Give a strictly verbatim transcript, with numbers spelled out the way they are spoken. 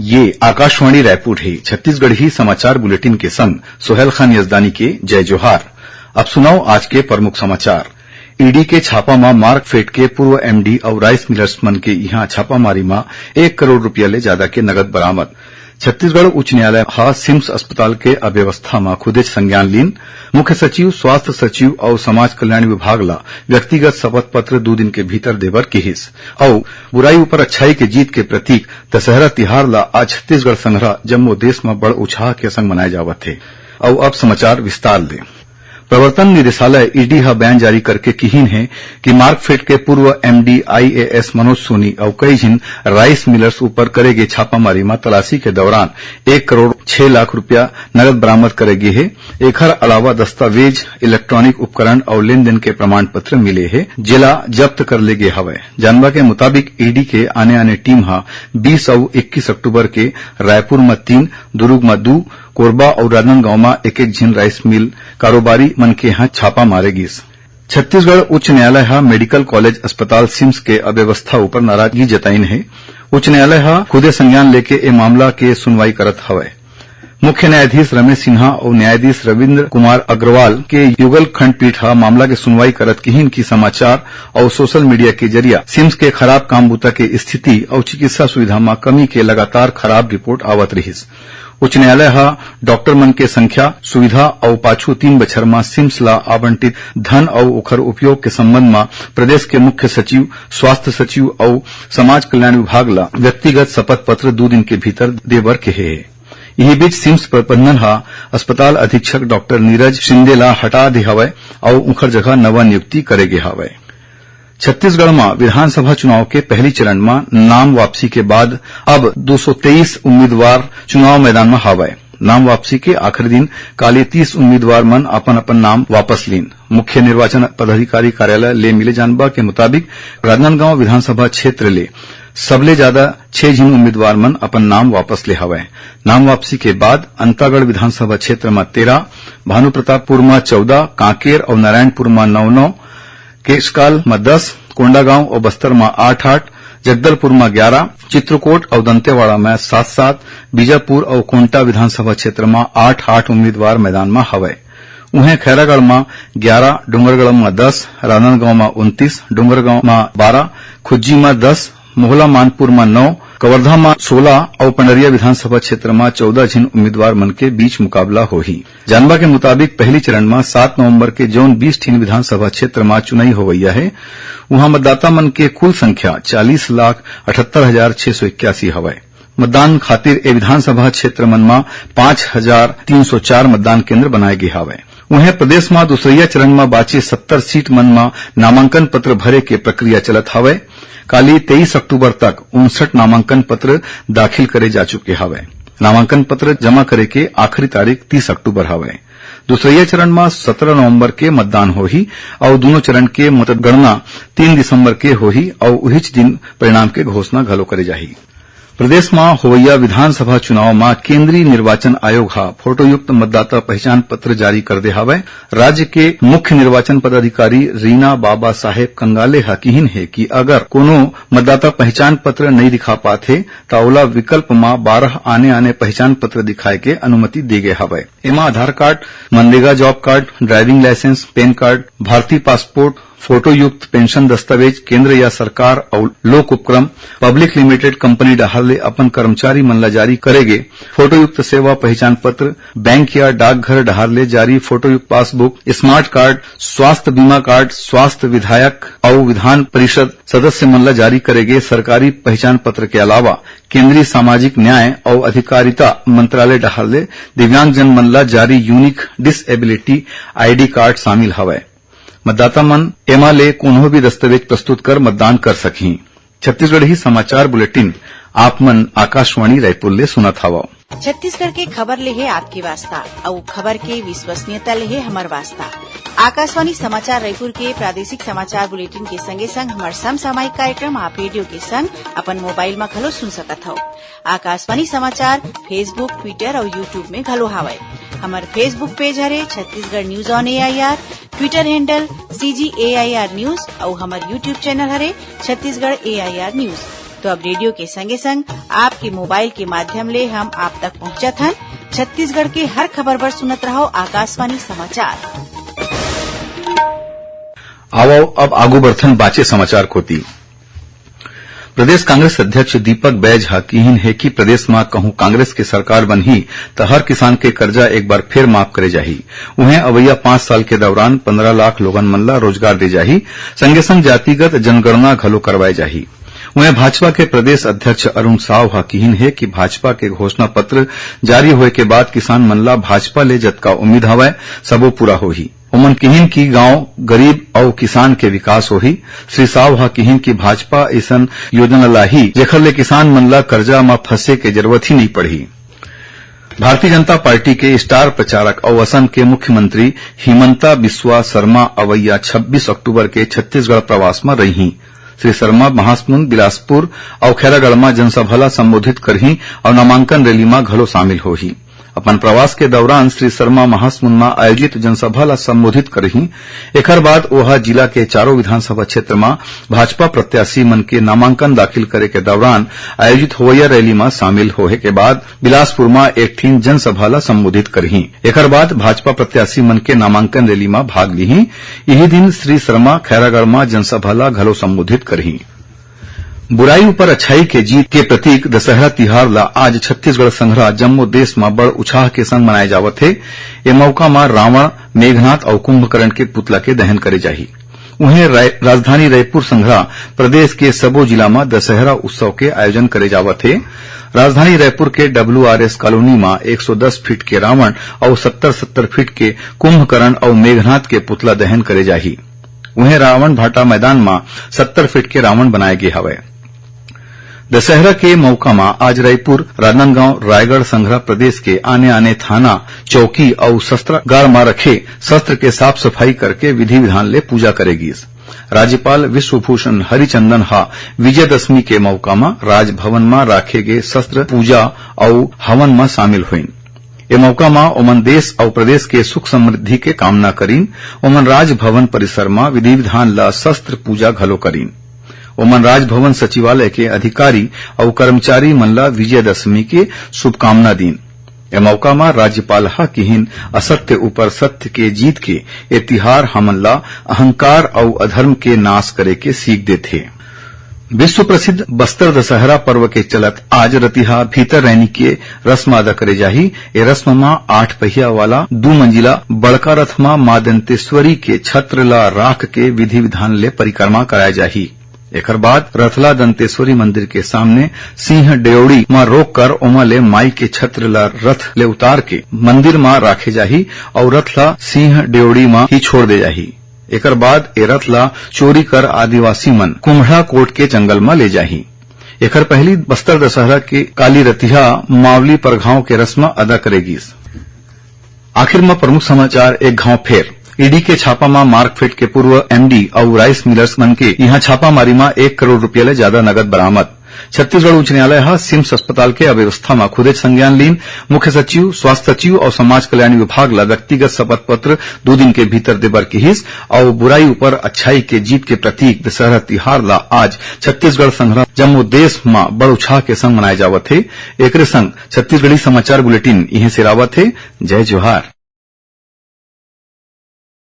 ये आकाशवाणी रायपुर हे। छत्तीसगढ़ी समाचार बुलेटिन के संग सोहेल खान यजदानी के जय जोहार। अब सुनव आज के प्रमुख समाचार। ईडी के छापा म मार्कफेड के पूर्व एमडी अउ राइस मिलर्स मन के इहां छापामारी म एक करोड़ रुपया ले जादा के नगद बरामद। छत्तीसगढ़ उच्च न्यायालय ह सिम्स अस्पताल के अव्यवस्था म खुदेच संज्ञान लीन। मुख्य सचिव, स्वास्थ्य सचिव अउ समाज कल्याण विभाग ल व्यक्तिगत शपथ पत्र दू दिन के भीतर देबर किहिस। अउ बुराई ऊपर अच्छाई के जीत के प्रतीक दशहरा तिहार ल आज छत्तीसगढ़ संघरा जम्मो देश म बड़ उत्साह के संग मनाए जावत हे। अउ अब समाचार विस्तार ले। प्रवर्तन निदेशालय, ईडी ह बयान जारी करके किहिन हे कि मार्कफेड के पूर्व एमडी आईएएस मनोज सोनी अउ कई झिन राइस मिलर्स ऊपर करे गे छापामारी म तलाशी के दौरान एक करोड़ छह लाख रुपया नगद बरामद करे गे हे। एखर अलावा दस्तावेज, इलेक्ट्रॉनिक उपकरण अउ लेन देन के प्रमाण पत्र मिले हे, जेला जब्त कर ले गे हवय। जानबा के मुताबिक, ईडी के आने-आने टीम ह बीस अउ इक्कीस अक्टूबर के रायपुर म तीन, दुरूग म दू, कोरबा अउ राजनांदगांव म एक-एक झिन राइस मिल कारोबारी मन के यहां छापा मारे गिस। छत्तीसगढ़ उच्च न्यायालय ह मेडिकल कॉलेज अस्पताल सिम्स के अव्यवस्था ऊपर नाराजगी जताइन हे। उच्च न्यायालय ह खुदे संज्ञान लेके ए मामला के सुनवाई करत हवय। मुख्य न्यायाधीश रमेश सिन्हा अउ न्यायाधीश रविंद्र कुमार अग्रवाल के युगल खंडपीठ ह मामला के सुनवाई करत किहिन कि समाचार अउ सोशल मीडिया के जरिया सिम्स के खराब काम बूता के स्थिति अउ चिकित्सा सुविधा म कमी के लगातार खराब रिपोर्ट आवत रिहिस। उच्च न्यायालय ह डॉक्टर मन के संख्या, सुविधा अउ पाछू तीन बछर म सिम्स ल आवंटित धन अउ ओखर उपयोग के संबंध म प्रदेश के मुख्य सचिव, स्वास्थ्य सचिव अउ समाज कल्याण विभाग ल व्यक्तिगत शपथ पत्र दू दिन के भीतर दे बर केहे हे। इही बीच सिम्स प्रबंधन ह अस्पताल अधीक्षक डॉक्टर नीरज शिंदे ल हटा दे हवय अउ उंखर जगह नवा नियुक्ति करे गे हवय। छत्तीसगढ़ म विधानसभा चुनाव के पहली चरण म नाम वापसी के बाद अब दो सौ तेईस उम्मीदवार चुनाव मैदान म हवय। नाम वापसी के आखिरी दिन काली तीस उम्मीदवार मन अपन-अपन नाम वापस लीन। मुख्य निर्वाचन पदाधिकारी कार्यालय ले मिले जानबा के मुताबिक, राजनांदगांव विधानसभा क्षेत्र ले सबले ज्यादा छह झिन उम्मीदवार मन अपन नाम वापस ले हवय। नाम वापसी के बाद अंतागढ़ विधानसभा क्षेत्र म तेरह, भानुप्रतापपुर म चौदह, कांकेर अउ नारायणपुर म नौ नौ, केशकाल म दस, कोंडागांव अउ बस्तर म आठ आठ, जगदलपुर म ग्यारह, चित्रकोट अउ दंतेवाड़ा म सात सात, बीजापुर अउ कोंटा विधानसभा क्षेत्र म आठ आठ उम्मीदवार मैदान म हवय। उहें, खैरागढ़ म ग्यारह, डोंगरगढ़ म दस, राजनांदगांव म उनतीस, डोंगरगांव म बारह, खुज्जी म दस, मोहला मानपुर म नौ, कवर्धा म सोलह अउ पंडरिया विधानसभा क्षेत्र म चौदह झिन उम्मीदवार मन के बीच मुकाबला होही। जानबा के मुताबिक, पहली चरण म सात नवंबर के जौन बीस ठिन विधानसभा क्षेत्र म चुनाई होवइया हे, उहां मतदाता मन के कुल संख्या चालीस लाख अठहत्तर हजार छह सौ इक्यासी हवय। मतदान खातिर ए विधानसभा क्षेत्र मन म पांच हजार तीन सौ चार मतदान केंद्र बनाए गे हावय। उहें, प्रदेश म दूसरइया चरण म बाचे सत्तर सीट मन म नामांकन पत्र भरे के प्रक्रिया चलत हावय। काली तेईस अक्टूबर तक उनसठ नामांकन पत्र दाखिल करे जा चुके हावय। नामांकन पत्र जमा करे के आखिरी तारीख तीस अक्टूबर हावय। दूसरइया चरण म सत्रह नवंबर के मतदान होही अउ दूनों चरण के मतगणना तीन दिसंबर के होही अउ उहीच दिन परिणाम के घोषणा घलो करे जाही। प्रदेश म होवइया विधानसभा चुनाव म केंद्रीय निर्वाचन आयोग ह फोटोयुक्त मतदाता पहचान पत्र जारी कर दे हावय। राज्य के मुख्य निर्वाचन पदाधिकारी रीना बाबा साहेब कंगाले ह किहिन हे कि अगर कोनो मतदाता पहचान पत्र नइ दिखा पात हे, त ओला विकल्प म बारह आने-आने पहचान पत्र दिखाए के अनुमति दे गे हावय। एमा Aadhaar card, MNREGA job card, driving licence, PAN card, भारतीय पासपोर्ट, फोटोयुक्त पेंशन दस्तावेज, केंद्र या सरकार अउ लोक उपक्रम पब्लिक लिमिटेड कंपनी डहार ले अपन कर्मचारी मन ल जारी करे गे फोटोयुक्त सेवा पहचान पत्र, बैंक या डाकघर डहार ले जारी फोटोयुक्त पासबुक, स्मार्ट कार्ड, स्वास्थ्य बीमा कार्ड, स्वास्थ्य विधायक अउ विधान परिषद सदस्य मन ल जारी करे गे सरकारी पहचान पत्र के अलावा केंद्रीय सामाजिक न्याय अउ अधिकारिता मंत्रालय डहार ले दिव्यांगजन मन ल जारी यूनिक डिसएबिलिटी आईडी कार्ड शामिल हवय। मतदाता मन एमा ले कोनो भी दस्तावेज प्रस्तुत कर मतदान कर सकही। छत्तीसगढ़ी समाचार बुलेटिन आप मन आकाशवाणी रायपुर ले सुनत हवव। छत्तीसगढ़ के खबर ले हे आपके वास्ता, अउ खबर के विश्वसनीयता ले हे हमर वास्ता। आकाशवाणी समाचार रायपुर के प्रादेशिक समाचार बुलेटिन के संगे-संग हमर समसामयिक कार्यक्रम आप रेडियो के संग अपन मोबाइल म घलो सुन सकत हव। आकाशवाणी समाचार Facebook, Twitter अउ YouTube में घलो हावय। हमर Facebook पेज हरे Chhattisgarh news on AIR, Twitter handle CG AIR news अउ हमर YouTube चैनल हरे छत्तीसगढ़ AIR news। तो अब रेडियो के संगे संग आपके मोबाइल के माध्यम ले हम आप तक पहुंचत हन। छत्तीसगढ़ के हर खबर बर सुनत रहो आकाशवाणी समाचार। आवव अब आगू बढ़थन बाचे समाचार कोति। प्रदेश कांग्रेस अध्यक्ष दीपक बैज ह किहिन हे कि प्रदेश म कहूं कांग्रेस के सरकार बनही, त हर किसान के करजा एक बार फेर माफ करे जाही। उहें, अवइया पांच साल के दौरान पंद्रह लाख लोगन मन ल रोजगार दे जाही, संगे संग जातिगत जनगणना घलो करवाए जाही। उहें, भाजपा के प्रदेश अध्यक्ष अरुण साव ह किहिन हे कि भाजपा के घोषणा पत्र जारी होए के बाद किसान मन ल भाजपा ले जतका उम्मीद हवय, सबो पूरा होही। ओमन किहिन कि गांव, गरीब अउ किसान के विकास होही। श्री साव ह किहिन कि भाजपा अइसन योजना लाही, जेखर ले किसान मन ल करजा म फंसे के जरूरत ही नइ पड़ही। भारतीय जनता पार्टी के स्टार प्रचारक अउ असम के मुख्यमंत्री हिमंता बिस्वा सरमा अवइया छब्बीस अक्टूबर के छत्तीसगढ़ प्रवास म रइही। श्री सरमा महासमुंद, बिलासपुर अउ खैरागढ़ म जनसभा ल संबोधित करही अउ नामांकन रैली म घलो शामिल होही। अपन प्रवास के दौरान श्री सरमा महासमुंद म आयोजित जनसभा ल संबोधित करही। एखर बाद ओह जिला के चारों विधानसभा क्षेत्र म भाजपा प्रत्याशी मन के नामांकन दाखिल करे के दौरान आयोजित होवइया रैली म शामिल होहे के बाद बिलासपुर म एक ठिन जनसभा ल संबोधित करही। एखर बाद भाजपा प्रत्याशी मन के नामांकन रैली म भाग लिही। इही दिन श्री सरमा खैरागढ़ म जनसभा ल घलो संबोधित करही। बुराई ऊपर अच्छाई के जीत के प्रतीक दशहरा तिहार ल आज छत्तीसगढ़ संघरा जम्मो देश म बड़ उछाह के संग मनाए जावत हे। ए मौका म रावण, मेघनाथ अउ कुंभकर्ण के पुतला के दहन करे जाही। उहें, राय-, राजधानी रायपुर संघरा प्रदेश के सबो जिला म दशहरा उत्सव के आयोजन करे जावत हे। राजधानी रायपुर के डब्ल्यूआरएस कॉलोनी म एक सौ दस फीट के रावण अउ सत्तर सत्तर फीट के कुंभकर्ण अउ मेघनाथ के पुतला दहन करे जाही। उहें, रावण भाटा मैदान म सत्तर फीट के रावण बनाए गे हवय। दशहरा के मौका म आज रायपुर, राजनांदगांव, रायगढ़ संघरा प्रदेश के आने-आने थाना, चौकी अउ शस्त्रागार म रखे शस्त्र के साफ-सफाई करके विधि-विधान ले पूजा करे गीस। राज्यपाल विश्वभूषण हरिचंदन ह विजयदशमी के मौका म राजभवन म राखे गे शस्त्र पूजा अउ हवन म शामिल होइन। ए मौका म ओमन देश अउ प्रदेश के सुख समृद्धि के कामना करिन। ओमन राजभवन परिसर म विधि-विधान ल शस्त्र पूजा घलो करिन। ओमन राजभवन सचिवालय के अधिकारी अउ कर्मचारी मन ल विजयदशमी के शुभकामना दीन। ए मौका म राज्यपाल ह किहिन, "असत्य ऊपर सत्य के जीत के ए तिहार हमन ल अहंकार अउ अधर्म के नाश करे के सीख देथे।" विश्व प्रसिद्ध बस्तर दशहरा पर्व के चलत आज रतिहा भीतर रैनी के रस्म अदा करे जाही। ए रस्म म आठ पहिया वाला दू मंजिला बड़का रथ म मां दंतेश्वरी के छत्र ल राख के विधि-विधान ले परिक्रमा कराए जाही। एखर बाद रथ ल दंतेश्वरी मंदिर के सामने सिंह डेवड़ी म रोक कर ओमा ले माई के छत्र ल रथ ले उतार के मंदिर म राखे जाही अउ रथ ल सिंह डेवड़ी म ही छोड़ दे जाही। एकर बाद ए रथ ल चोरी कर आदिवासी मन कुम्हड़ा कोट के जंगल म ले जाही। एकर पहिली बस्तर दशहरा के काली रतिहा मावली परघाव के रस्म अदा करे गीस। आखिर म प्रमुख समाचार एक घाव फेर। ईडी के छापा म मार्कफेड के पूर्व एमडी अउ राइस मिलर्स मन के इहां छापामारी म एक करोड़ रुपया ले जादा नगद बरामद। छत्तीसगढ़ उच्च न्यायालय ह सिम्स अस्पताल के अव्यवस्था म खुदेच संज्ञान लीन। मुख्य सचिव, स्वास्थ्य सचिव अउ समाज कल्याण विभाग ल व्यक्तिगत शपथ पत्र दू दिन के भीतर देबर किहिस अउ बुराई ऊपर अच्छाई के जीत के प्रतीक दशहरा तिहार ल आज छत्तीसगढ़ संघरा जम्मो देश म बड़ उछाह के संग मनाए जावत हे। एकरे संग छत्तीसगढ़ी समाचार बुलेटिन इहें सिरावत हे। जय जोहार।